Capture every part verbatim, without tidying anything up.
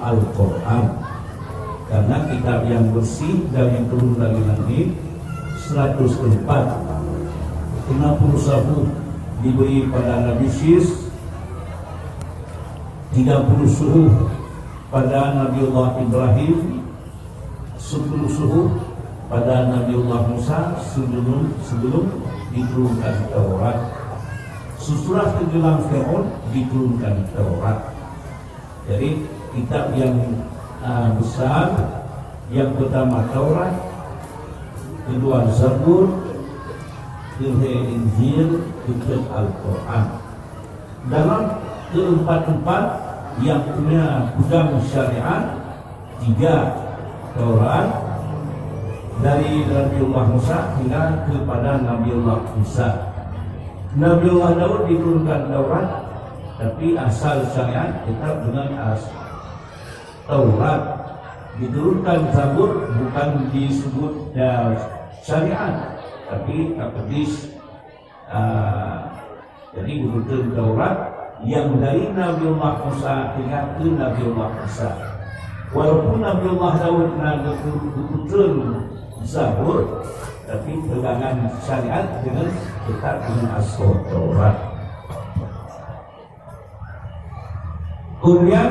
Al-Quran. Karena kitab yang bersih dan yang turun dari langit, seratus empat, enam puluh suhuf diberi pada Nabi Syis, tiga puluh suhuf pada Nabiullah Ibrahim, sepuluh suhuf pada Nabiullah Musa sebelum, sebelum diturunkan Taurat. Sesudah tenggelam Firaun, diturunkan Taurat. Jadi, kitab yang, ah, besar, yang pertama Taurat, kedua Zabur, keuhai Injil, keutreuk Al-Quran. Dalam keempat-empat yang punya pegang syariat, tiga Taurat, dari Nabiullah Musa hingga kepada Nabiullah Isa. Nabiullah Daud diturunkan Taurat, tapi asal syariat tetap dengan as-, Taurat. Diturunkan Zabur bukan disebut, ya, syariat, tapi takdis. Ah, jadi geupeutreun Taurat nyang dari Nabiullah Musa hingga keu Nabiullah Isa. Walaupun Nabiullah Daud na geupeu-, geupeutrön Zabur, tapi peugangan syariat dengan tetap dengan asoe Taurat. Kemudian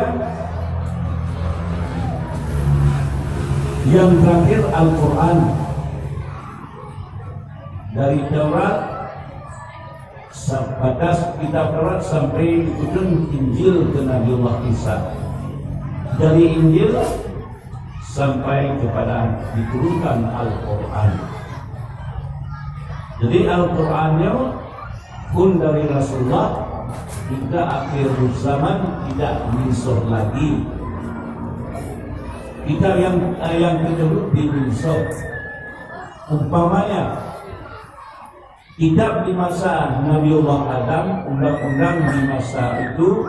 yang terakhir Al-Quran. Dari Taurat, sa-, batas kitab Taurat sampai dipeutreun Injil keu Nabiullah Isa. Dari Injil sampai kepada diturunkan Al-Quran. Jadi Al-Quran nyoe phon dari Rasulullah, hingga akhir zaman tidak minsoh lagi. Kitab yang, yang tersebut diminsoh. Umpamanya, kitab di masa Nabiullah Adam, undang-undang di masa itu,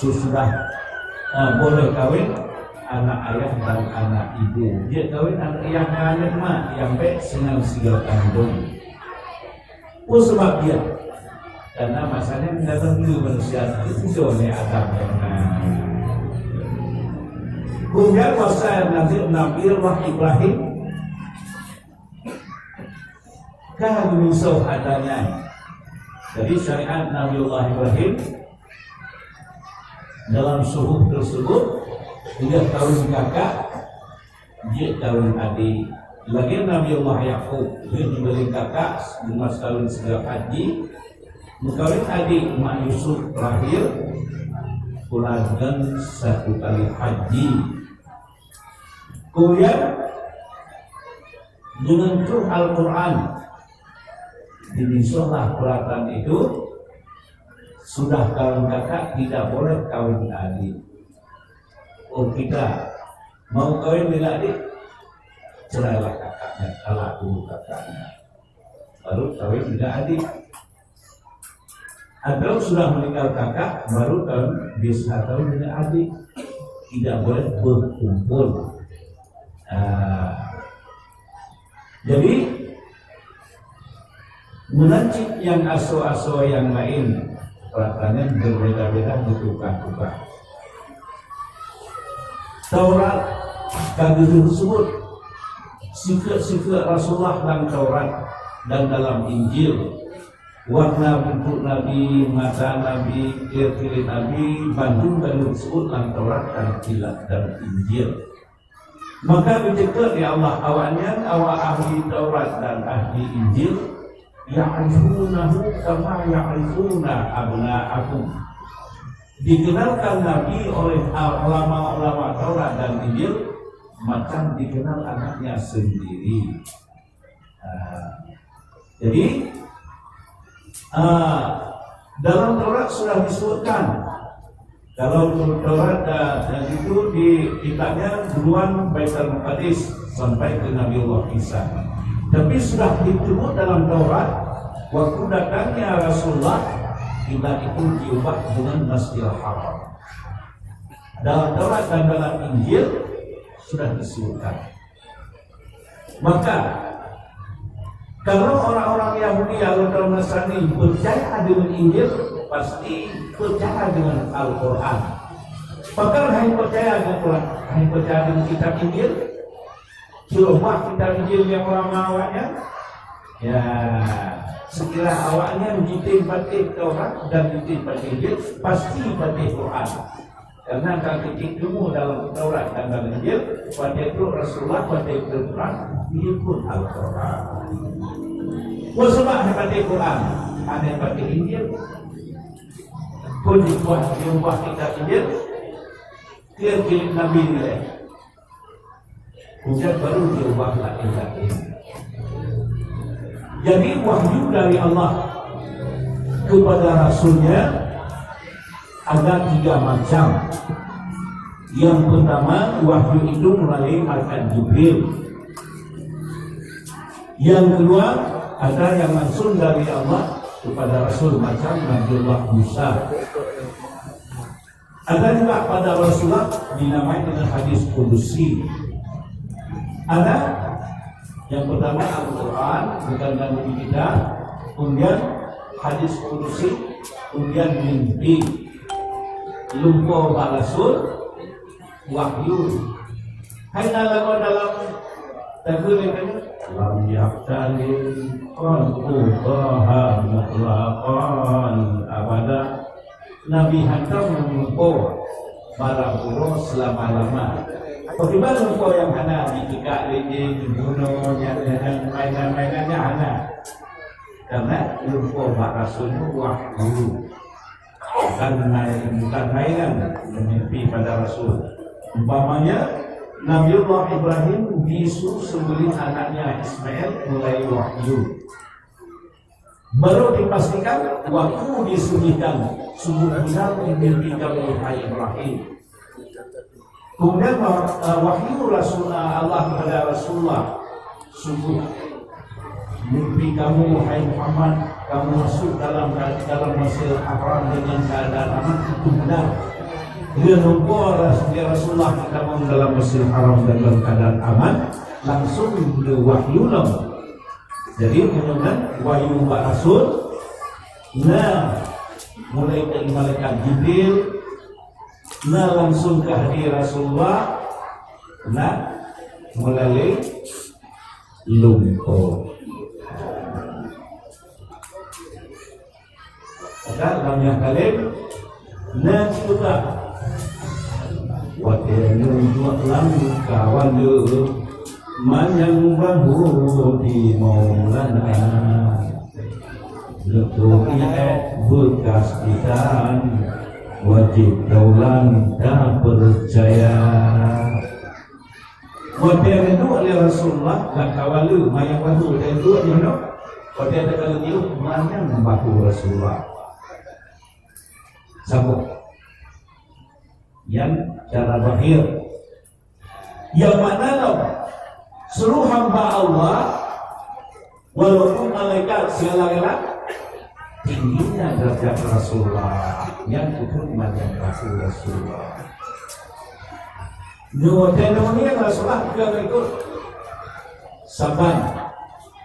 sesudah, eh, boleh kawin anak ayah dan anak ibu. Jeuet kawin anak ayah ngon aneuk mak, nyang bèk singoh sigoe kandông. Peue sabab jih? Karena masa nyan dalam diri manusia itu sudah oleh Adam yang na. Kemudian masa Nabi, Nabi Allah Ibrahim, ka geuminsoh ata nyan. Jadi syariat Nabiullah Ibrahim dalam suhuf tersebut, tiga tahun kakak, jeuet kawin adék. Lagèe Nabiullah Yakub, jeuet dibri kakak, leumah kawin sigoe haji, meukawin adék mak Yusuf lahir, pula deungon satu kali haji. Kemudian, dengan truh Al-Quran, diminsohlah peuratan itu, sudah kawin kakak tidak boleh kawin adék. Oh, kita mau kawin dengan adék, cerailah kakaknya, talak dulu kakaknya. Baru kawin dengan adék. Atau sudah meninggal kakak, baru kawin, bisa kawin dengan adék. Tidak boleh berkumpul. Ah. Jadi, meunan cit nyang asoe-asoe nyang laén, peuratan nyan beubeda-beda, beutukah-tukah. Taurat ka geuseubut sifeuet-sifeuet Rasulullah lam Taurat dan dalam Injil. Warna, bentuk Nabi, mata Nabi, ciri-ciri Nabi, bandum ka geuseubut lam Taurat dan kitab dan Injil. Maka geuceukeut lé Allah awaknyan, awak ahli Taurat dan ahli Injil, "Ya'rifunahu kama ya'rifuna abna'ahum." Dikenalkan Nabi oleh ulama-ulama Taurat dan Injil macam dikenal anaknya sendiri. Ah, jadi, ah, dalam Taurat sudah disebutkan, kalau Taurat, ah, dan itu di kitabnya duluan Baitul Maqdis sampai ke Nabi Allah Isa. Tapi sudah disebut dalam Taurat, waktu datangnya Rasulullah, kitab itu diubah dengan Masjidil Haram. Dalam Taurat dan dalam Injil sudah disebutkan. Maka, kalau orang-orang Yahudi atau Nasrani percaya dengan Injil, pasti percaya dengan Al-Quran. Pakon Percaya keu Quran, hana percaya keu kitab Injil. Cuma kitab Injil nyang ulama awaknyan. Ya, sekira awaknyan jitem patéh Taurat dan jitem patéh Injil, pasti patéh Quran. Karena ka geucit teumé dalam Taurat dan dalam Injil, patéh trok Rasulullah, patéh trok Quran, jikheun Al-Quran. Peue sabab hana patéh Quran, hana patéh Injil? Peue diubah, diubah kitab Injil? Keu, keu Nabi nilai. Kemudian baru diubah lagi-lagi. Jadi, wahyu dari Allah kepada Rasulnya ada tiga macam. Yang pertama, wahyu itu melalui malaikat Jibril. Yang kedua, ada yang langsung dari Allah kepada Rasul, macam Nabiullah Musa. Ada juga pada Rasulullah dinamai dengan hadis kudusi. Ada yang pertama Al-Quran, bukan dalam kita, kemudian hadis kudusi, kemudian mimpi. Lumpoe bak Rasul, wahyu. Hai na lagoe dalam lagu lain kan? Lam yaktalim khalqu Taha mutlaqan abada. Nabi hantom lumpoe barang uroe seulama-lama. Pakriban lumpoe nyang hana jitikak lé jih, jibunoe, nyang, nyang mainan-mainan nyan hana. Karena lumpoe bak Rasul nyoe wahyu. Bukan main, bukan mainan mimpi pada Rasul. Umpamanya, Nabiullah Ibrahim disuruh sembelih anaknya Ismail mulai wahyu. Baru dipastikan waktu disembelihkan, sungguh benar mimpi kamu, hai Ibrahim. Kemudian, eh, wahyu Rasul, eh, Allah kepada Rasulullah, sungguh mimpi kamu, hai Muhammad, kamu masuk dalam, dalam Masjidil Haram dengan keadaan aman, itu benar. Dia nampak Ras-, ya Rasulullah, kamu dalam Masjidil Haram dalam keadaan aman, langsung dia wahyu lom. Jadi, meunyoe wahyu bak Rasul, na mulai dari malaikat Jibril, na langsung ka hadé Rasulullah, na meulalu lumpoe. Maka lam nyan kaleb, na cit peugah, watée lôn duek lam kawan lôn, manyang bahu di Maulana. Leutup ié beukas itan, wajéb taulan tapeucaya. Watée neuduek lé Rasulullah, lam kawan lôn, manyang bahu, watée neuduek di meunoe, watée teuka lôn jiôh, manyang bahu Rasulullah. Sambung. Nyan cara zahir. Nyang makna lom, seluruh hamba Allah, walaupun malaikat segala-gala, tingginya derajat Rasulullah, nyan keupeue manyang bahu Rasulullah. Nyoe watée nyoe Rasulullah ka ikot saban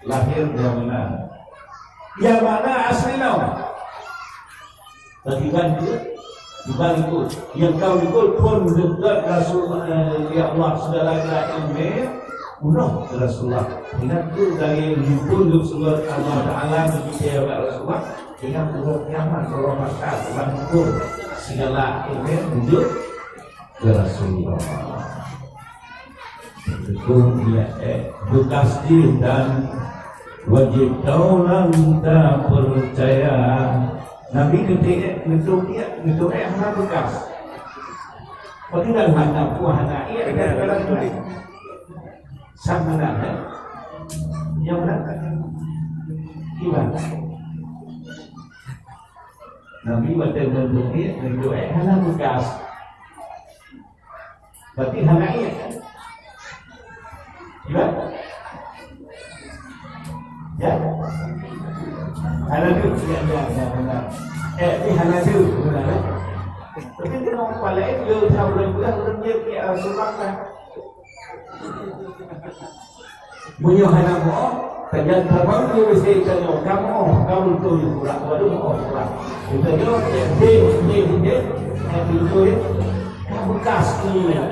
lahé nyang meunan. Nyang makna asli lom. Tapi kan dia, bukan ikut. Nyang ka ikot phon deungon Rasul, eh, ya Allah, segala-gala ilmu, unoe Rasulullah. Ingat tu dari lipun Rasulullah Allah Ta'ala, begitu ya Rasulullah. Ingat uroe kiamat, uroe mahsyar, uroe kubur. Segala ilmu wujud keu Rasulullah. Hukum ia, eh, beukas jih dan wajéb taulan tapeucaya. Nabi geuték, eh, geutuek, eh, geutuek, eh, hana beukas. Padahai hana puih, hana ié, hana beukas. Sama lah, eh. Nyang mana? Kiban. Nabi watée geutuek, eh, geutuek, eh, hana beukas. Berarti hana ié, kan? Ya? Ya? Hana tu, ya, ya, ya, benar. Eh, ni hana tu, benar, eh? Tapi kalau orang lain, dia tahu, dia pegang, dia, dia, ah, sebab kan. Meunyoe hana moh, sajan saban keu bisi tanyoe, ka moh, ka beutôi pula, waduh moh pula. Geutanyoe, deh, deh, deh, deh, ka beutôi, ka beukas, Iya.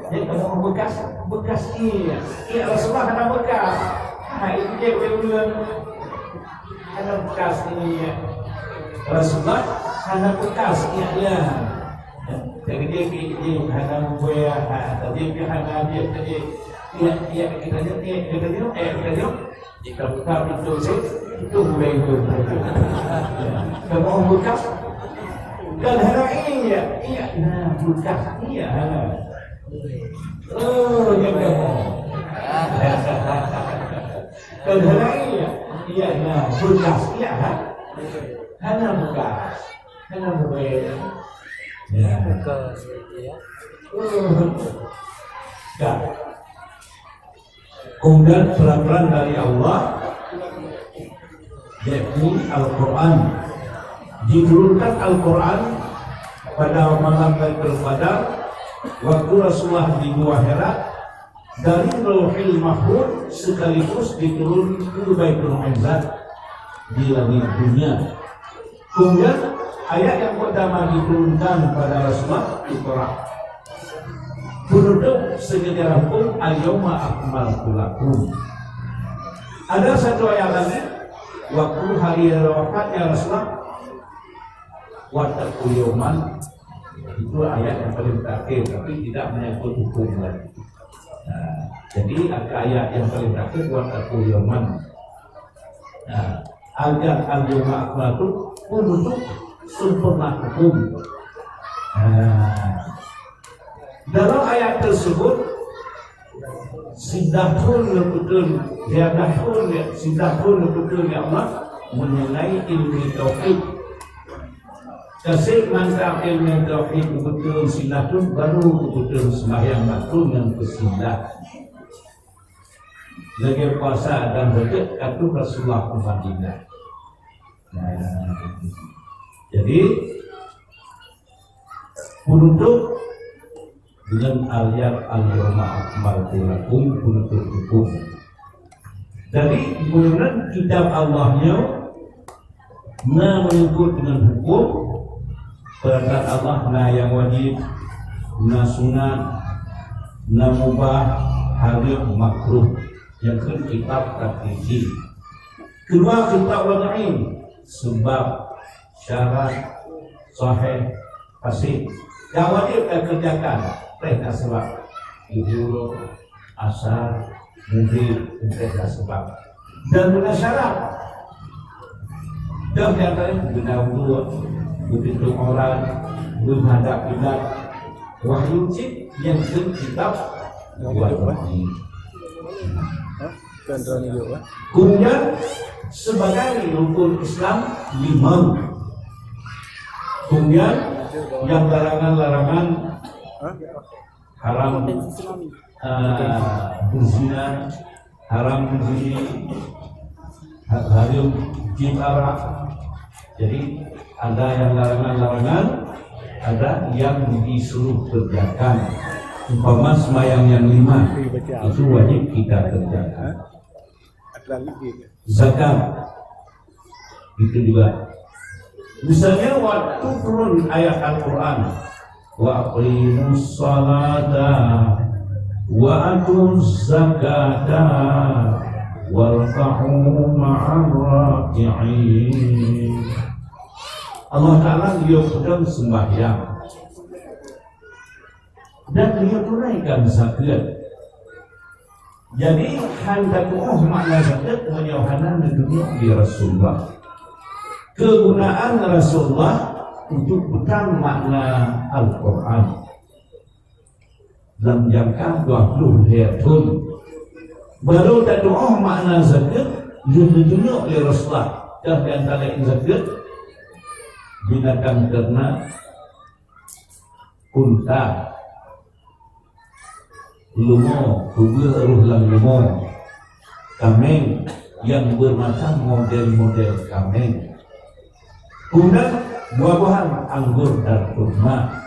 Jadi, kamoe bekas, bekas iék. Iék Rasulullah hana bekas. Ha, itu dia, dia bilang, hana bekas iék. Rasulullah hana bekas iék dia. Jadi, dia, dia, dia hana buaya, ha, tadi dia hana dia, tadi. Iék, iék, kita jawab, iék, kita jawab, iék, kita jawab. Jika buka pintu sit, itu mulai itu. Kamoe bekas. Dan hana iék, iék na bekas, iék hana. Oh, ya, kamoe. Dan hana iék, iék na bekas, iék hana. Hana bekas. Hana bekas. Ya. Bekas, ya. Oh. Dah. Kemudian peraturan dari Allah, yakni Al-Quran. Diturunkan Al-Quran pada malam Lailatul Qadar, waktu Rasulullah di Gua Hira, dari Lauhil Mahfuz sekaligus diturun ke Baitul Izzat di langit dunia. Kemudian, ayat yang pertama diturunkan pada Rasulullah, Iqra. Penutup secara hukum, "Al-yauma akmaltu lakum." Ada satu ayat lagi, waktu hari wafatnya Rasulullah, "Wattaqu yauman." Itu ayat yang paling terakhir, tapi tidak menyangkut hukum lagi. Nah, jadi, ada ayat yang paling terakhir, "Wattaqu yauman." Nah, ayat "Al-yauma akmaltu" untuk sempurna hukum. Nah, dalam ayat tersebut, sindah thôn neupeutreun, sindah thôn, sindah thôn neupeutreun lé Allah mengenai ilmu tauhid. Kaseb mantong ilmu tauhid neupeutreun sindah thôn, baru neupeutreun sembahyang bak thôn nyang keusindah. Lagèe puasa dan zakat, ka troh Rasulullah u Madinah. Nah, jadi, penutup dengan ayat "Al-yauma akmaltu lakum", penutup hukum. Jadi, meunurot kitab Allah nyoe, na menyangkut dengan hukum, peraturan Allah na nyang wajib, na sunat, na mubah, hareuem, makruh. Nyang keu kitab taklidi. Keudua, kitab wad'i, seubab, syarat, sahih, fasid. Nyang wajib takeureujakan, trép na seubab. Zuhur, Asar, Magrib, trép na seubab. Dan beuna syarat. Dan nyang laén beuna uduk, beututup aurat, beuhadap kiblat. Wahyu cit nyang keu kitab wad'i. Hah? Kan droeneuh jok, eh? Kemudian, sebagai rukun Islam lima. Kemudian, yang larangan-larangan, haram, eh, berzina, haram berzina, ha-, haram jim arak. Jadi, ada yang larangan-larangan, ada yang disuruh kerjakan. Umpama sembahyang yang lima, itu wajib kita kerjakan. Zakat, itu juga. Misalnya, waktu turun ayat Al-Quran, "Wa aqimus salata wa atuz zakata warka'u ma'ar raki'in." Allah Ta'ala, "Yue peudong sembahyang dan yue tunaikan zakat." Jadi, han tatu'oh makna zakat meunyoe hana neutunyok lé Rasulullah. Keugunaan Rasulullah untuk peutang makna Al-Quran lam jangka dua ploh lhèe thôn. Baru tatu'oh makna zakat, lheueh neutunyok lé Rasulullah. Dan di antara zakat, binatang ternak, unta, leumo, peubeuet roh lam leumo, kaméng, nyang bermacam model-model kaméng. Kemudian, buah-buahan, anggur dan kurma,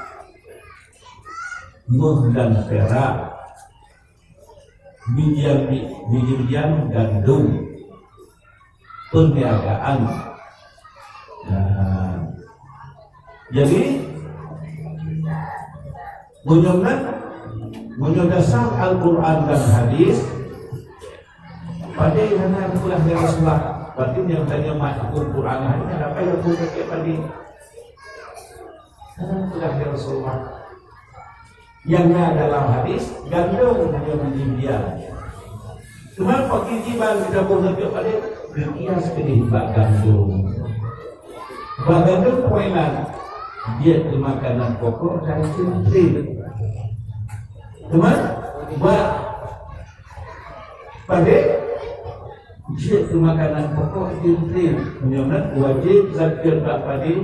méuh dan pirak, bijian, bijian gandum, perniagaan. Nah, jadi, Meunyoe na, meunyoe dasar Al-Quran dan hadis, padé hana peugah lé Rasulullah. Berarti nyang tanyoe mat huköm Quran dan hadis, apa nyang huköm keu padé? Hana peugah lé Rasulullah. Nyang na dalam hadis, gandong hana meuninggial. Teuma pakri jiban kita pun geuteuek padé, geukias keudeh bak gandong. Bak gandong poin nan, jeuet keu makanan pokok dan ceuntri. Teuma bak padé, jeuet keu makanan pokok ceuntri. Meunyoe nan wajéb zakat bak padé,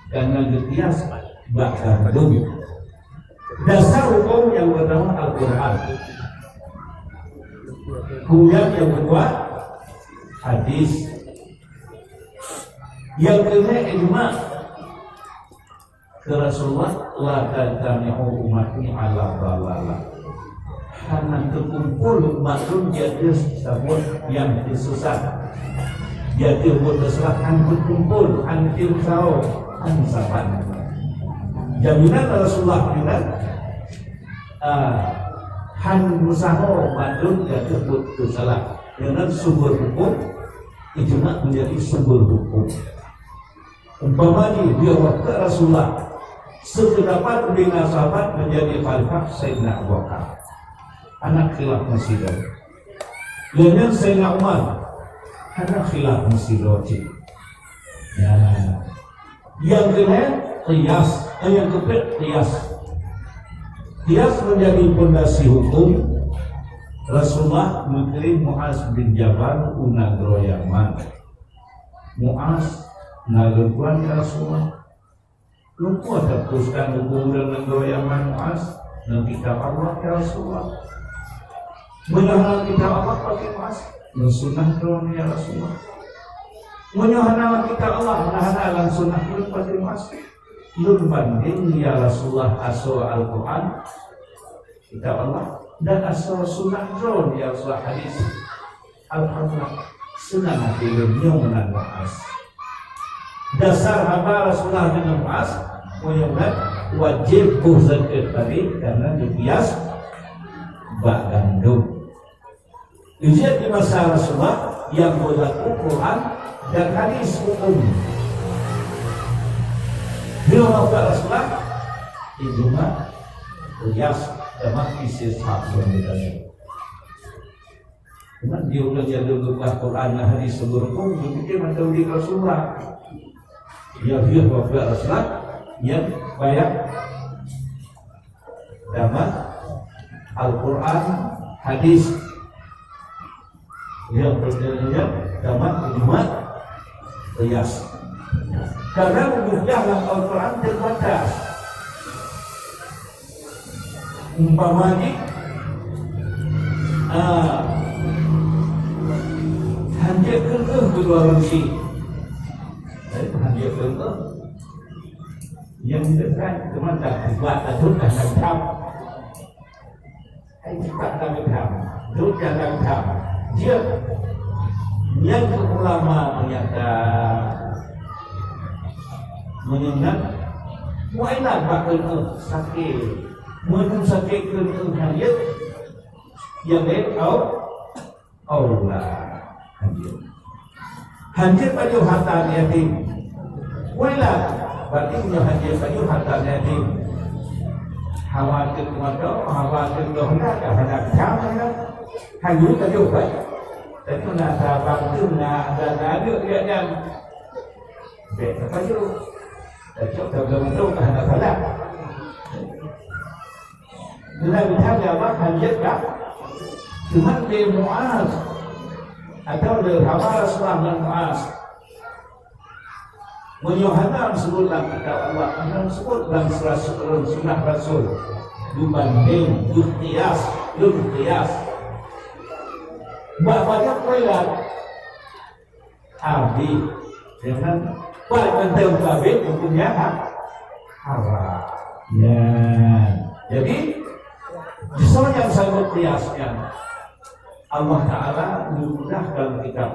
karena geukias bak gandong. Dasar huköm nyang bernama Al-Quran. Kemudian nyang keudua, hadis. Nyang keulhèe, ijma. Kata Rasulullah, "La tajtami'u ummati 'ala dhalalah." Hana teukumpul umat lôn di ateueh saboh nyang teususah. Di ateueh buet teuseulakan beukumpul, han teusaho, han saban. Jaminan Rasulullah nyan, ah, han meusaho mandum di ateueh buet teusalah. Nyan sumber huköm, ijma menjadi sumber huköm. Umpama jih, di waktu Rasulullah, sependapat dengan sahabat menjadi khalifah Sayyidina Abu Bakar. Hana khilaf meusidroe. Lheueh nyan Sayyidina Umar, hana khilaf meusidroe cit. Ya. Nyang keulhèe, qiyas. Eh, nyang keupeuet, qiyas. Qiyas menjadi pondasi huköm. Rasulullah meukirim Muaz bin Jabal u nanggroe Yaman. Muaz, na lôn tuan ya Rasulullah. Lôn tuan taputuskan huköm ureueng nanggroe Yaman, Muaz, ngon kitab Allah ya Rasulullah. Meunyoe hana kitab Allah, paké Muaz, ngon sunnah droeneuh ya Rasulullah. Meunyoe hana kitab Allah, hana, hana lam sunnah droeneuh, paké Muaz, lôn bandeng ya Rasulullah asoe Al-Quran, kitab Allah, dan asoe sunnah droeneuh ya Rasulullah, hadis. Alhamdulillah, seunang até lôn nyoe meunan Muaz. Dasar haba Rasulullah deungon Muaz, meunyoe meunan wajéb boh zakat padé karena geukias bak gandom. Ujian di masa Rasulullah nyang beulaku Quran dan hadis huköm. Bila wafat Rasulullah, ijma, qiyas, dan mati sesat sebenarnya. Cuma dia udah jadi lepas Quran dan hadis sebelum pun, dia fikir macam di Rasulullah. Ya, dia wafat Rasulullah, ya, banyak dapat Al-Quran, hadis. Yang pertama, dapat ijma, qiyas. Karena hujjah dalam Al-Quran terbatas. Umpama jih, ah, hanjeuet keuneuk keuluwa ureueng chik. Eh, hanjeuet keuneuk. Nyang dekat teuma dah buat atau dah nangkap. Hai cepat dah nangkap. Duduk dah nangkap. Dia nyang ulama ternyata meunyoe na, muailah bak keuneuk sakét. Meunyoe sakét keuneuk hanjeuet, nyang laén au Allah. Hanjeuet. Hanjeuet pajoh hareuta yatim. Wailah, berarti meunyoe hanjeuet pajoh hareuta yatim. Hawa teuh moto, hawa teuh doh na, ka hana cam na. Hanjeuet pajoh, kan? Tapi na saban tu na ada aneuk dia nyan. Bèk tapajoh. Tacok tabloe mantong ka hana salah. Keunan that ya Allah hanjeuet dah. Cuma lé Muaz atau lé haba Rasulullah ngon Muaz. Meunyoe hana seubut lam kitab Allah, hana seubut lam surat, surat sunnah Rasul, dibanding, dikias, lôn kias. Bak banyak riwayat, Habéh. Jangan buat tentang habéh hukumnya ha-, haram. Ya. Jadi, soe nyang sanggup kiaskan, Allah Taala geupeugah dalam kitab,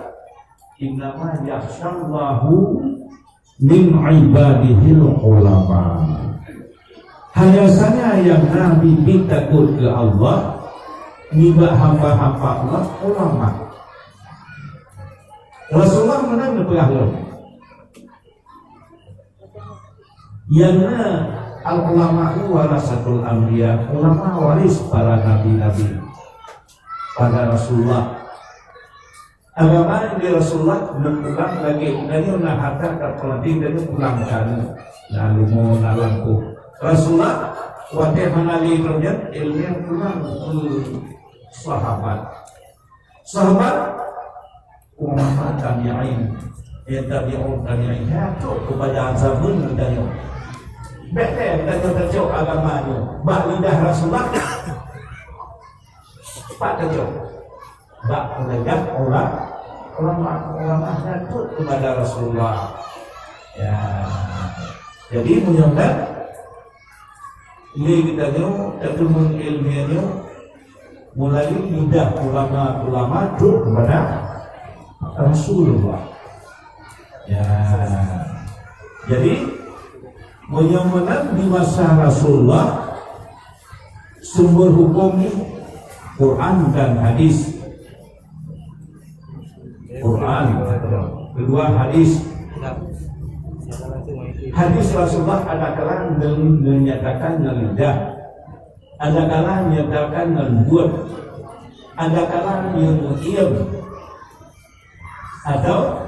"Innama yakhsyallaha min ibadihil ulama." Hanya saja nyang na biet-biet takot keu Allah, nibak hamba-hamba Allah, ulama. Rasulullah meunan neupeugah lom. Nyang na, al-ulama'u warasatul anbiya, ulama waris para nabi-nabi, para Rasulullah. Agama di Rasulullah neupulang lagèe tanyoe na harta, ka peulanti tanyoe pulang ka na, na leumo, na lampôh. Rasulullah watèe hana lé droeneuh, ilmu pulang keu sahabat. Sahabat, ulama tabi'in, ya tabi'ut tabi'in, ya trok keupada zaman tanyoe. Bèk lé tanyoe tacok agama nyoe bak lidah Rasulullah. Pat tacok? Bak peunegak ula-, ulama, ulama nyang trok keupada Rasulullah. Ya. Jadi, meunyoe lé geutanyoe tateumeung ilmu nyoe meulalu lidah ulama-ulama trok keupada Rasulullah. Ya. Jadi, meunyoe meunan di masa Rasulullah, sumber huköm Quran dan hadis. Quran, kedua hadis. Hadis Rasulullah ada kalang menyatakan ngon lidah, ada kalang menyatakan ngon buet, ada kalang meungieng. Atau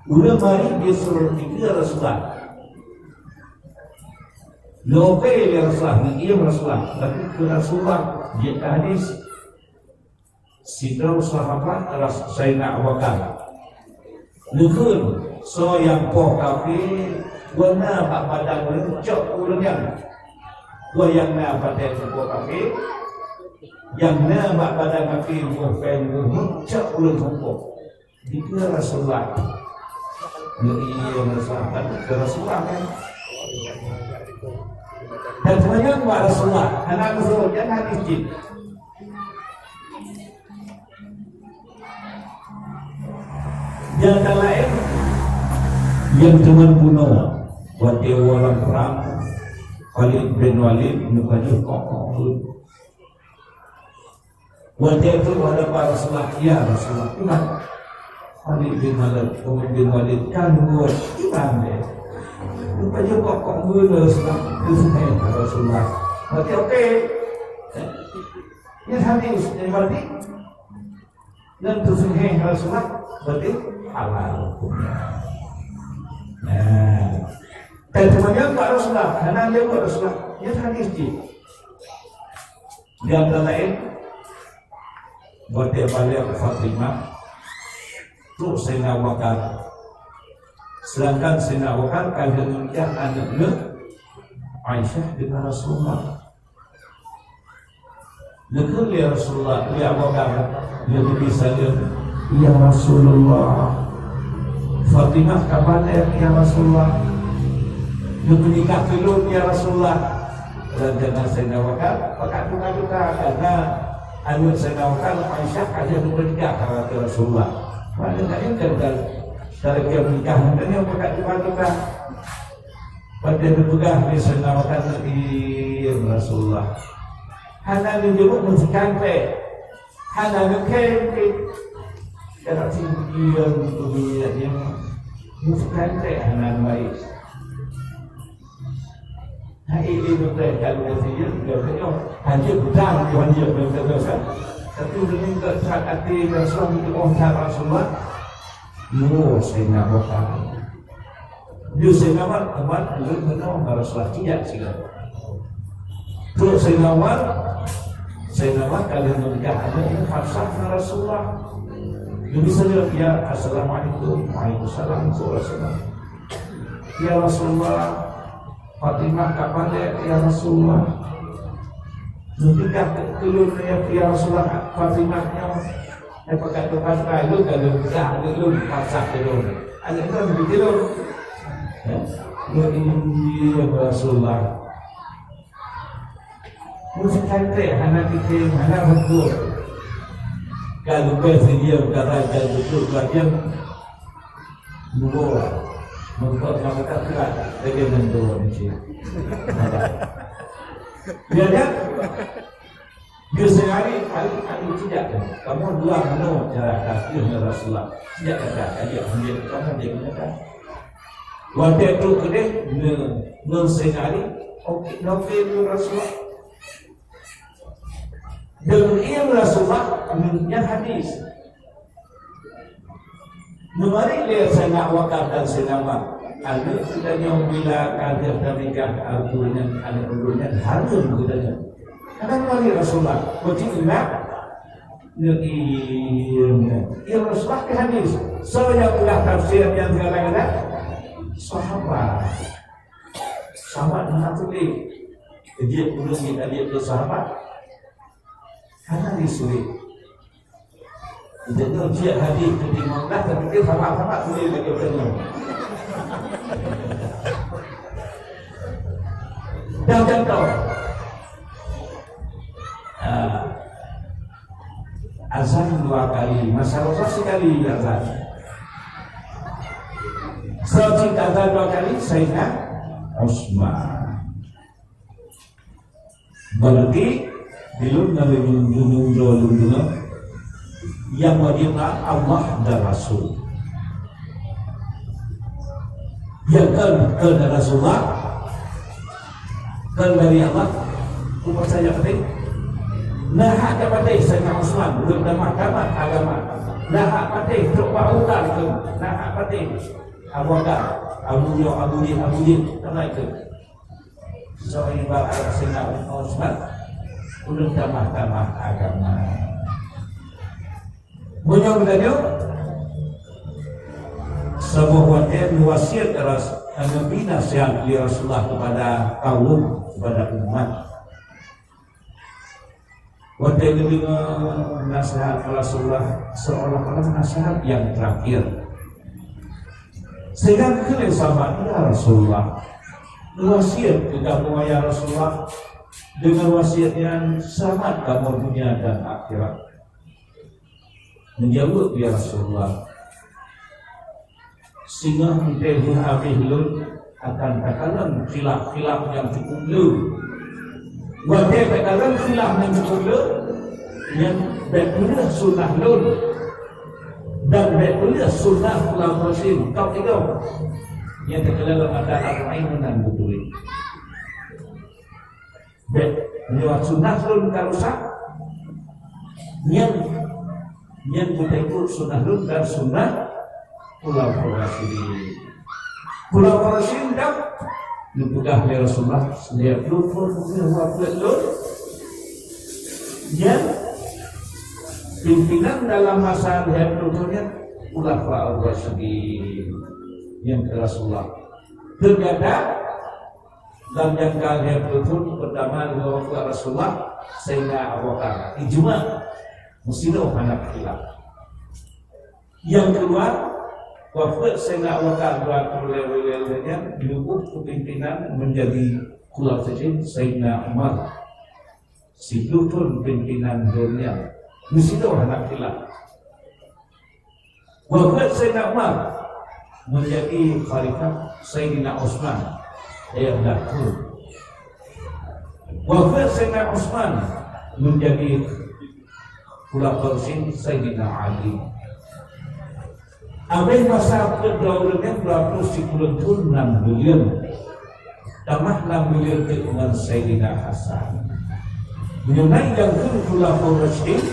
ulama laén disuruh dikeue Rasulullah. Lobée lé Rasulullah, ngieng Rasulullah, tapi keu Rasulullah jeuet keu hadis. Sidroe sahabat ras-, Saidina Abu Bakar. Neukheun, soe nyang poh kafé, gobnyan bak badan ureuëng cok ureuëng nyan. Gobnyan na batée teupoh kafé, nyang na bak badan kafé boh péng ureuëng cok ureuëng huköm. Dikeue Rasulullah. Ngieng Rasulullah, kan? Keu Rasulullah, kan? Dan seumuanya bak Rasulullah, hana meusuruh, jangan izin. Nyang ka laén, nyang teuma bunoe, watée woe lam prang, Khalid bin Walid meupajoh kok-kok. Watée trok u hadapan Rasulullah, "Ya Rasulullah, iman." Khalid bin Walid, Khalid bin Walid kan buet iman deh. Meupajoh kok-kok buet Rasulullah, teuseungéh Rasulullah. Watée oke. Nyan hadis, nyan berarti nyan teuseungéh Rasulullah, berarti halal. Nah, dan seumuanya bak Rasulullah, hana jaweueb Rasulullah. Nyan hadis jih. Di antara laén, watée balek Fatimah, trok Saidina Abu Bakar. Sedangkan Saidina Abu Bakar ka lheueh meuninggai aneuk geuh Aisyah deungon Rasulullah. Neukheun lé Rasulullah, lé Abu Bakar, lé Nabi saleuem, "Ya Rasulullah, Fatimah ka balek, ya Rasulullah. Neupeunikah keu lôn, ya Rasulullah." Rencana Saidina Abu Bakar, pakat duka-duka, karena aneuk Saidina Abu Bakar, Aisyah, ka lheueh meuninggai, kata Rasulullah. Padahai kan, kan, kan, cara dia menikah, makanya pakat duka-duka. Watée neupeugah lé Saidina Abu Bakar, "Ya Rasulullah." Hana neujaweueb meusikan trek. Hana neukhém pih. Karab singgieng keu dunia nyoe, meusikan trek hana baik. Hai ilée beutôi kalau dah singgieng, dia tengok. Hanjeuet beutang, hanjeuet beutôi kan. Tapi deungon keu that até Rasulullah, meutu'oh that Rasulullah, nyoe Saidina Abu Bakar. Di Saidina Umar, Umar lheueh meunoe ngon Rasulullah, tidak sigoe. Trok Saidina Umar, Saidina Umar ka lheueh meuninggai aneuk nyan, Hafsah ngon Rasulullah. Nabi saleuem, "Ya, assalamualaikum." "Waalaikumsalam," kheun Rasulullah. "Ya Rasulullah, Fatimah ka balek, ya Rasulullah. Neupeugah keu lôn, ya, ya Rasulullah, Fatimah nyoe." Nyan pakat teupat lôn ka lôn peugah, lôn paksa keu lôn. Aneuk lôn geuteurimong. Ya, ya Rasulullah. Meusikan trek hana kitem, hana beutôi. Ka leubeh si dia kata, ka beutôi belajar. Dua. Meukeusut nyang meukat-kat, lagée nyan dua macam. Ya kan? Dia sehari hari, hari tidak. Kamu dua mano cara kafir dengan Rasulullah. Sejak kata, aja ambil kamu dia gunakan. Waktu itu kedeh, nge-, nge sehari, oke, novel Rasulullah. Dengan ilmu Rasulullah, menurutnya hadis. Meumari lé Saidina Abu Bakar dan Saidina Umar, aneuk geutanyoe bila ka lheueh tanikah, areuti nyan aneuk ulôn nyan hareuem geutanyoe. Kadang meumari Rasulullah, beuti ingat, neu-, iya, iya Rasulullah keu hadis. Soe nyang peugah tafsir nyang segala-gala? Sahabat. Sahabat hana tuléh. Jeuet ulôn jeuet adik keu sahabat. Hana disulit. Geutanyoe ciek hadis tu di Mekah, tapi dia sama-sama boleh lagi geutanyoe. Dan contoh, ah, azan dua kali, masa Rasul sekali azan. Sahabat azan dua kali, Saidina Utsman. Berarti, di lôn na lôn, lôn, lôn, lôn, lôn, nyang wajéb na Allah dan Rasul. Nyang kon, kon dari Rasulullah, kon dari Allah, kuasa nyang penting. Nah, hak nyang patéh Saidina Utsman, ulôn tamah, tamah agama. Nah, hak patéh trok bak Abu Bakar tu, nah, hak patéh Abu Bakar, Abu Jahal, Abu Jahal, Abu Jahal, tamah itu. Soe ibarat Saidina Utsman, ulôn tamah-tamah agama. Meunyoe geutanyoe, saboh watèe neuwasiat ras-, Nabi nasihat lé Rasulullah kepada kaum, kepada umat. Watèe geudeungoe nasihat Rasulullah, seolah-olah nasihat nyang terakhir. Sehingga geukheun lé sahabat, "Ya Rasulullah, wasiat keu kamoe, ya Rasulullah, deungon wasiat nyan seulamat kamoe dunia dan akhirat." Geujaweueb, "Ya Rasulullah, singoh 'oh lheueh habéh lôn akan takalon khilaf-khilaf nyang cukup le. Watèe takalon khilaf nyang cukup le, nyan bèk peuleueh sunnah lôn dan bèk peuleueh sunnah khulafaur rasyidin, kau tiga. Nyan takalon lam matan Arba'in meunan beutôi." Bèk, nyoe sunnah lôn ka rusak. Nyan, nyan beuteukôt sunnah lôn dan sunnah khulafaur rasyidin. Khulafaur rasyidin dak geupeugah lé Rasulullah, lhèe ploh thôn lheueh wafeuet lôn. Nyan, pimpinan dalam masa lhèe ploh thôn nyan, khulafaur rasyidin. Nyan keu Rasulullah. Ternyata, Lam jangka lhèe ploh thôn, peurtama lheueh wafeuet Rasulullah, Saidina Abu Bakar. Ijma, meusidroe hana khilaf. Nyang keudua, wafeuet Saidina Abu Bakar dua ploh lhèe buleuen lheueh nyan, geupeubuet kepimpinan menjadi khulafaur rasyidin Saidina Umar. Siploh thôn pimpinan lheueh nyan, meusidroe hana khilaf. Wafeuet Saidina Umar, menjadi khalifah Saidina Utsman, lhèe blah thôn. Wafeuet Saidina Utsman, menjadi khulafaur rasyidin Saidina Ali. Abéh masa peuet dua ureueng nyan, dua ploh sikureueng thôn nam buleuen. Tamah lam buleuen teuk ngon Saidina Hasan. Meunyoe na nyang kheun khulafaur rasyidin,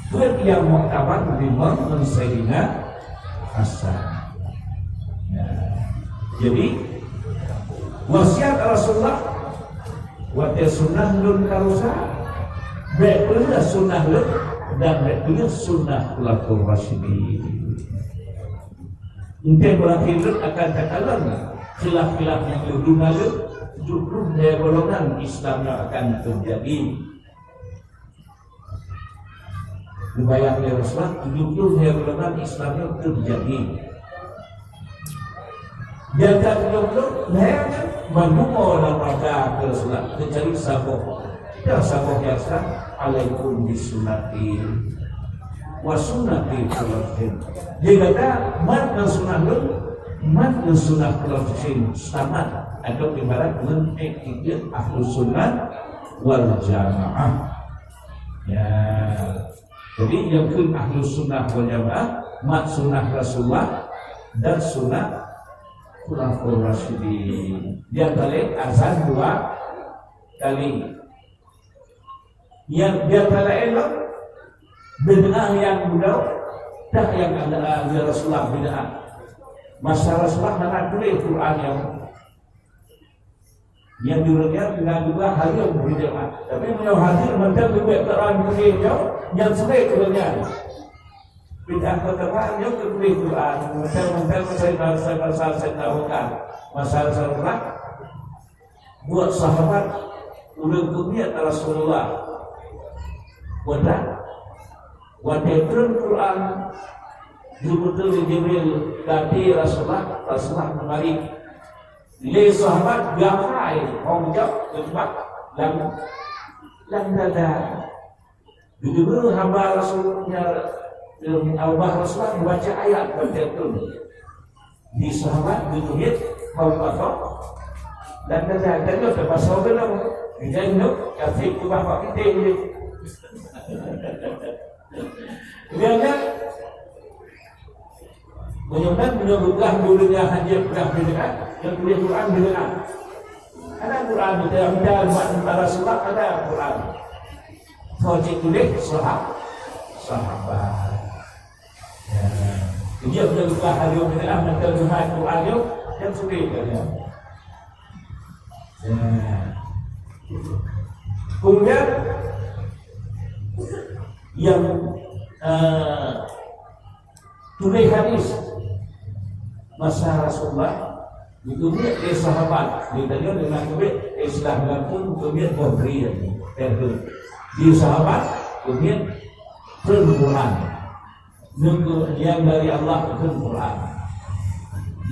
peuet nyang muktabar limong ngon Saidina Hasan. Nah, jadi, wasiat Rasulullah, watèe sunnah lôn ka rusak, bèk peuleueh sunnah lôn, dan bèk peuleueh sunnah khulafaur rasyidin. Enteuk beurakhé lôn akan takalon khilaf-khilaf nyang lôn dum na lôn, tujoh ploh lhèe golongan Islam nyoe akan teujadi. Neubayang lé Rasulullah, tujoh ploh lhèe golongan Islam nyoe teujadi. Di antara tujoh ploh lhèe nyan, mandum lam rangka keu Rasulullah, keucuali saboh. Dah saboh biasa, "Alaikum bisunnati wa sunnati khulafair rasyidin." Jadi gata mat ngon sunnah lôn, mat ngon sunnah khulafair rasyidin, seulamat. Atau ibarat ngon iktikeut Ahlus Sunnah wal Jamaah. Ya. Jadi, nyang kheun Ahlus Sunnah wal Jamaah, mat sunnah Rasulullah dan sunnah Khulafaur Rasyidin. Nyang paléng azan dua kali. Nyang biasa laén lom, bid'ah nyang bunoe, dak nyang ada, ya Rasulullah bid'ah. Masa Rasulullah hana tuléh Quran nyang, nyang di ureueng nyan na dua hareuem bid'ah. Tapi meunyoe hadir mantong geubeuet Quran tuléh nyoe, nyang sulet ureueng nyan. Bid'ah pertama nyoe keu tuléh Quran, mantong-mantong masa, masa, masa Sayyidina Abu Bakar, masa Rasulullah. Buet sahabat, ulôn keumiet Rasulullah. Buet that, watèe treun Quran, geubeuteun lé Jibril ka até Rasulullah, Rasulullah meumarit. Lé sahabat geuhafai, hong jaweueb, geuteumpat lam, lam dada. Geudeungoe haba Rasul, ya, Abu Bakar Rasulullah membaca ayat, baca tu. Di sahabat geuteubiet Abu Bakar dan dan dan dan dan pasal dalam. Jadi, no, kasih tu bapak kita ni. Dia kan, meunyoe kan, meunyoe peugah dulunya hanya peugah bid'ah, yang tulis Quran bid'ah. Ada Quran, kita minta umat Rasulullah, ada Quran. Soe cit tuléh? Sahab-, sahabat. Ya. Jadi, bila buka hari Jumaat, mantong Jumaat Quran nyoe, nyang sulit kan, ya. Ya. Kemudian, yang, eh, tuléh hadis masa Rasulullah, geuteubiet lé sahabat. Di tanyoe deungon teubiet, istilah gampông teubiet boh drien, eh, di sahabat teubiet treun Quran. Nunggu nyang dari Allah treun Quran.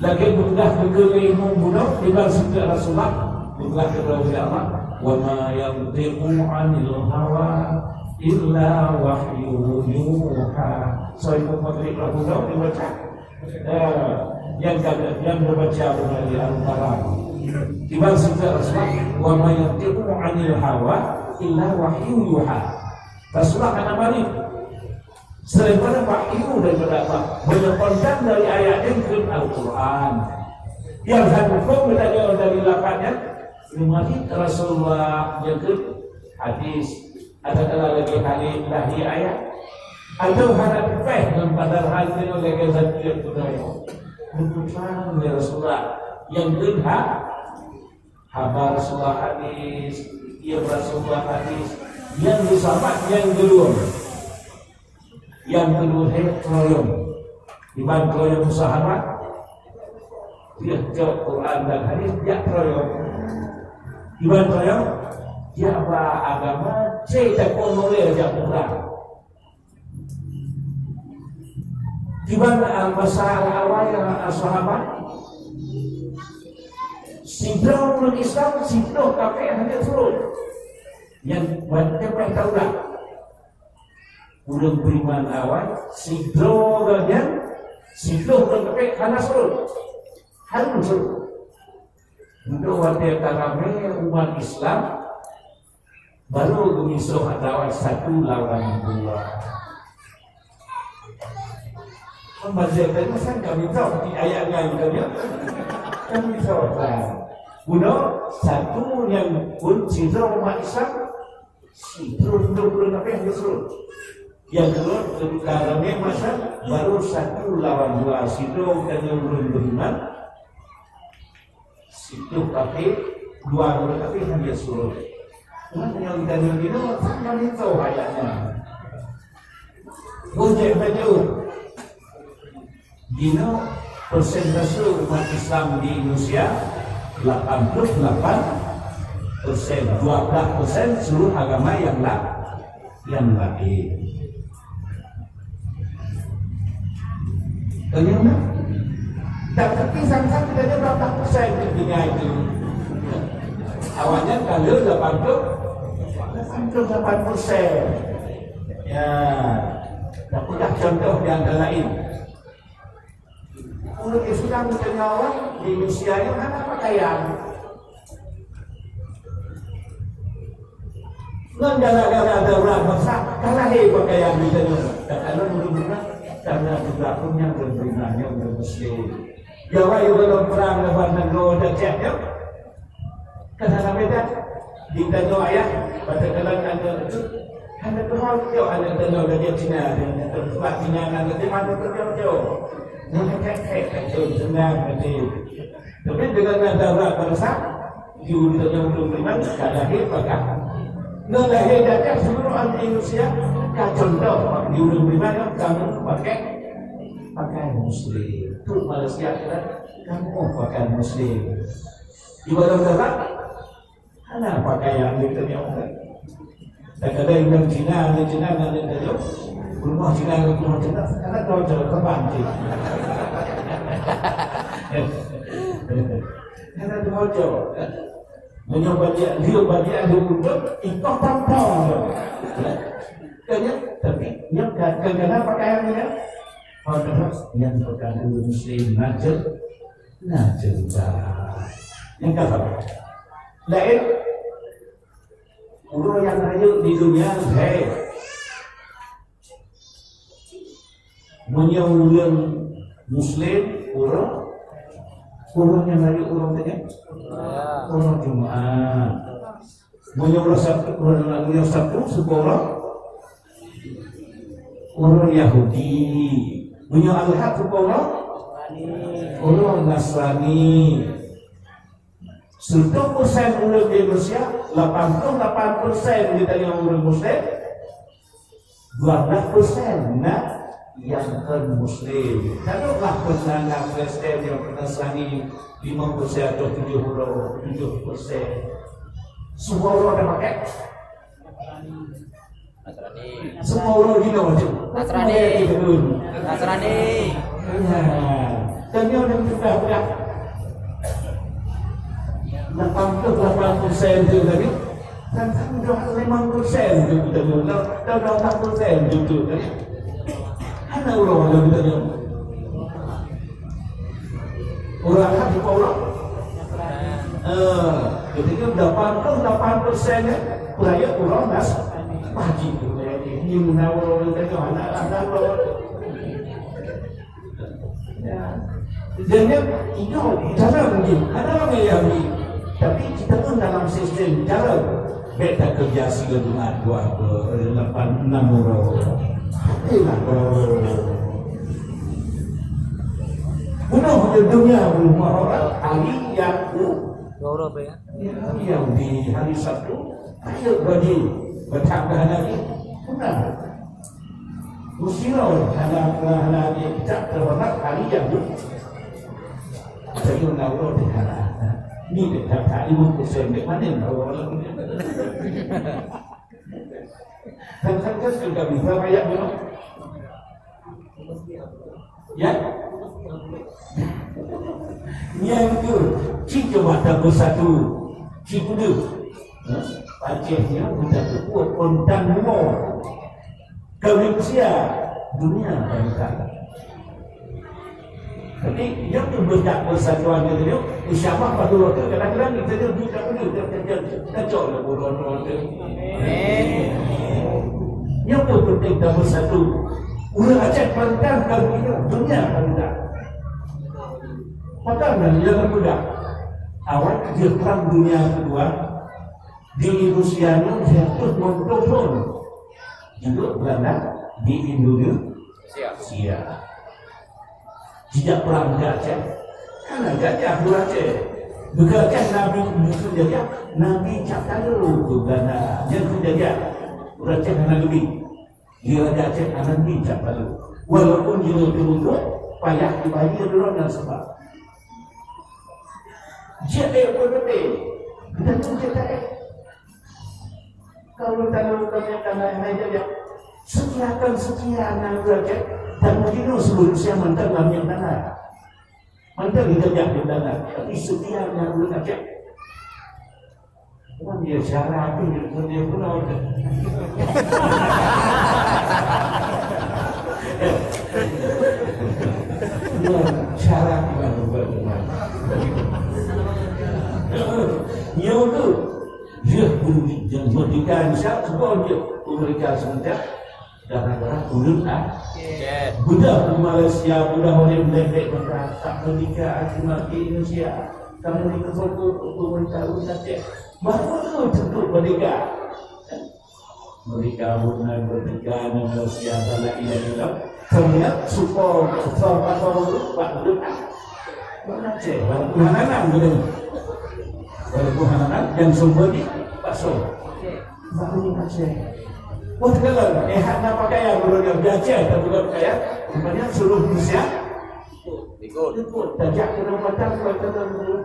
Lagèe peugah keu imum bunoe, iban sifeut Rasulullah, peugah keu Allah, "Wa ma yantiqu 'anil hawa illa wahyu yuha." Soe imum Maghrib lah bunoe dibaca. Eh, nyang ka, nyang geubaca beuna di Al-Quran. Iban sifeut Rasulullah, "Wa ma yantiqu 'anil hawa illa wahyu yuha." Rasulullah hana marit. Selain pada wahyu daripada Allah, meunyoe kontan dari ayat nyan keu Al-Quran. Nyang hana huköm geutanyoe dari lafaz nyan, marit Rasulullah nyang keu hadis. Adakala lagèe hadis lahé ayat, atau hana teupèh ngon padahai nyoe lagèe zat jeuet budaya. Meutusan ya Rasulullah, nyang keu ha-, haba Rasulullah hadis, ya Rasulullah hadis, nyang geusabat nyang geuluwang. Nyang keudua, he, keroyong. Iban keroyong sahabat, dia jok Quran dan hadis, dia keroyong. Iban keroyong, dia ba agama, cek tak pun boleh jak perang. Iban, ah, masa awai, ah, sahabat, sidroe ureueng Islam, sidroe kafé hana surot. Nyang macam mana tahu dah? Ureueng beriman awai, sidroe gobnyan, sidroe ureueng kafé hana surot. Hana surot. Untuk watèe ka ramè umat Islam, baru geumisoh atawa satu lawan dua. Kan baca tadi kan kami tahu di ayat nyan kan ya? Kami tahu kan. Bunoe satu nyang pun sidroe umat Islam, sidroe, sidroe, sidroe, tapi yang kesuruh. Yang kedua, ketika ramai masa, baru satu lawan dua, sidroe bukan yang belum beriman, sidroe kafé, dua orang kafé hanya suruh. Cuma yang tadi itu, sama itu ayatnya. Bujek baju. Dinoe persentase umat Islam di Indonesia lapan puluh lapan persen, dua belas persen seluruh agama yang la-, yang lain. Ternyata, tapi sang-sang kita ada berapa persen di dunia itu? Awalnya kalau lapan puluh, lapan puluh lapan persen. Ya, tapi dah contoh di antara lain. Ureueng Islam di teungoh awak di Rusia nyoe hana pakaian. Ngon gara-gara darurat bansa, ka lahé pakaian geutanyoe. Takalon ureueng meunan, karena juga pun nyang ureueng meunan, nyang ureueng muslim. Jawai ureueng prang lawan nanggroe dan cek nyoe. Ka hana beda. Di tanyoe ayah, pada kalangan aneuk tu, hana teuhôi cok aneuk tanyoe lagèe Cina, tempat Cina nan lagèe mana tu cok. Nyan kek-kek, kacau seunang nanti. Tapi dengan nada urat bangsa, di ureueng tanyoe ureueng meunan, ka lahé pakai. Ngon lahé gata seluruh anti Indonesia, ka contoh di ureueng meunan kamoe pakai pakaian muslim. Tu Malaysia kata, kamoe pakaian muslim. Di badan darat, hana pakaian di dunia orang. Kadang-kadang inong Cina, inong Cina, inong Cina, rumah Cina, rumah Cina, karena kau cakap kapan, cik? Karena tu cakap. Meunyoe bajèe, lieu bajèe, lieu putôh, ikoh tampong. Kan ya? Tapi, nyan kan, kan, kan pakaian nyan? Padahal nyan bukan ureueng muslim, na ceu-, na cerita. Nyan kan salah. Laén, ureueng nyang rayeuk di dunia, hei. Meunyoe ureueng muslim, ureueng, ureueng nyang rayeuk ureueng teuh, ureueng Jumaat. Meunyoe ureueng Sabtu, ureueng, meunyoe Sabtu, suku ureueng, ureueng Yahudi. Meunyoe Ahad, suku ureueng, ureueng Nasrani. Sireutoh persen ureueng di Indonesia, lapan puluh lapan persen geutanyoe ureueng muslim, dua belas persen na nyang kon muslim. Taduek lah peunaga Kristen nyang peunasaran lima persen atau tujuh puluh tujuh persen. Semua orang dah pakai. Nasrani. Semua orang gila macam. Nasrani. Nasrani. Ya. Dan dia dah mudah-mudah. Lapan puluh lapan persen tu tadi. Dan kan dah lima persen tu kita dah, dah, dah empat persen tu tu tadi. Ada orang ada kita dah. Ureueng Ahad, ureueng? Eh, ketika lapan puluh lapan persen ya, peraya ureueng Nas-, Nasrani. Ini menawa ureueng tengah anak-anak ureueng. Ya. Dan yang itu di dalam dia, ada orang yang Yahudi. Tapi kita pun dalam sistem dalam. Bèk takeureuja sigoe Jumat dua, eh, lapan, enam uroe. Hatilah, bro. Bunoh di dunia, bunoh orang, hari yang u-, Dua uroe, ya? Ya, yang di hari Sabtu, ayo bagi, betah dah lagi. Benar. Musiro hana, hana dipecah terhormat hari yang tu. Jadi, nak urut dia. Ni dia tak, tak lima persen, dia mana nak urut? Kan, kan, kan, sudah bisa rakyat dulu. Ya? Nyan tu, cit coba tabeusatu. Cit peudeuh. Ha? Aceh nyan buta teupeu, kontan bumoe. Kawin usia, dunia bangsa. Tapi, nyang peubeujak persatuan geutanyoe, insya Allah, bak uroe teuh, kadang-kadang geutanyoe duek that peudeuh, that, that, that, that cok lé buroe nyoe teuh. Amin. Nyang peupenting tabeusatu. Ureueng Aceh pantang kawin nyoe, dunia pantang. Pakon nyan nyang peugah? Awai jeuet Perang Dunia Kedua, di Rusia nyoe seratus lima puluh thon. Jeuet Belanda di Indonesia. Jijak perang di Aceh. Hana gajah di Aceh. Bukan Aceh Nabi, bukan jajah. Nabi cap talo ke Belanda. Nyan tu jajah. Ureueng Aceh hana geubri. Di Raja Aceh hana geubri cap talo. Walaupun jinoe teumeubeuet, payah dibayar droe dan sebab. Jeuet, eh, beutôi. Kita tu jeuet, eh. Kalau tanah kami tanah hai jajah, setiakan setia anak raja dan mujino sebelum sia mantap lam yang tanah. Mantap kita jak di tanah, tapi setia anak raja. Orang dia cara tu, dia pun dia pun ada. Dia cara tu kan bukan rumah. Nyoe tu, dia bunyi. Nyang merdeka Indonesia, sebab jeuet merdeka semenjak gara-gara ulôn, ah. Beudah di Malaysia, beudah oleh Belanda, maka tak merdeka hati mati Indonesia. Kamu dikepung pemerintah ulôn Aceh. Baru tu tentu merdeka. Merdeka bukan merdeka Indonesia, dan lain-lain. Ternyata supo, supo, supo, Pak Gubernur. Mana Aceh? Baru Hananan, gitu. Baru Hananan, yang sumber di Paso. Baru Aceh. Wah, segala. Eh, hak nak pakaian, baru dia belajar, tak juga pakaian. Rupanya suruh Indonesia. Ikut. Ikut. Tajak ke dalam batang, kalau kata, baru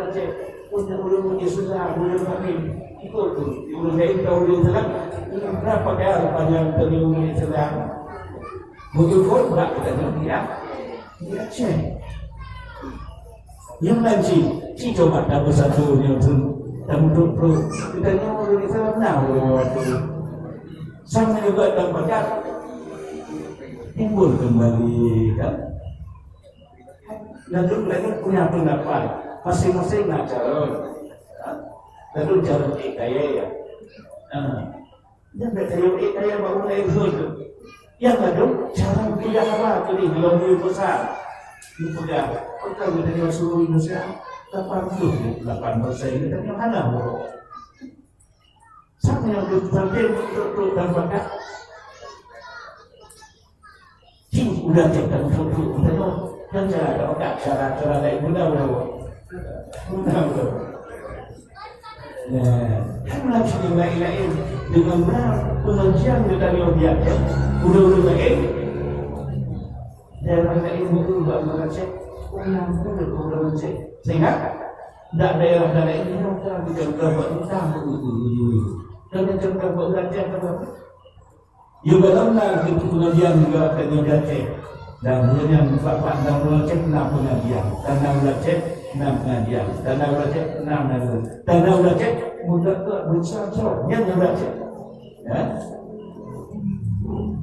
Aceh. Punya ulun Islam, ulun Amin. Ikut tu. Ulun lain tahu ulun Islam. Ulun berapa kali panjang tadi ulun Islam. Betul pun, tak kita ni, ya. Dia cek. Yang lain si, si coba tak bersatu ni tu. Tak betul tu. Kita ni ulun Islam, nah, ulun waktu. Sama juga dalam pakat. Timbul kembali, kan? Lalu, lalu punya pendapat. Masing-masing nak calon. Ha? Lalu calon eh kaya ya. Ha. Dan tak calon eh kaya baru lain tu. Yang lalu calon tidak apa tu ni belum duit besar. Dia pegang. Kau tahu dia suruh Indonesia. Lapan puluh lapan persen dia tanya mana baru. Sama yang betul-betul untuk dan bakat. Cing udah cek dan untuk untuk dan cara ada bakat cara-cara lain guna guna. Guna guna. Nah, kan lagi yang lain-lain dengan benar pengajian kita ni biar ya. Udah-udah lain. Daerah lain itu buat mengecek, orang pun orang mengecek. Sehingga dak daerah lain itu kan dicontoh buat utang begitu. Dan dicontoh buat belajar apa? Juga dalam lah itu pengajian juga akan dibaca. Dan kemudian bapak dan orang cek enam pengajian, dan enam orang cek enam pengajian, dan enam orang cek enam pengajian, dan enam orang cek mudah tu besar tu yang orang cek. Ya?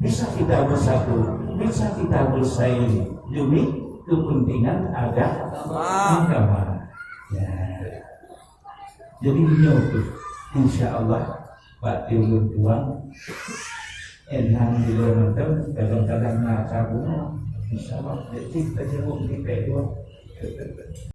Bisa kita bersatu, bisa kita bersaing demi kepentingan aga-, agama. Ya. Jadi, nyoe tu, insya Allah, bak ulôn tuan, enam kilo mantong, kadang-kadang na sabu, insya Allah, jadi kita jawab di dua.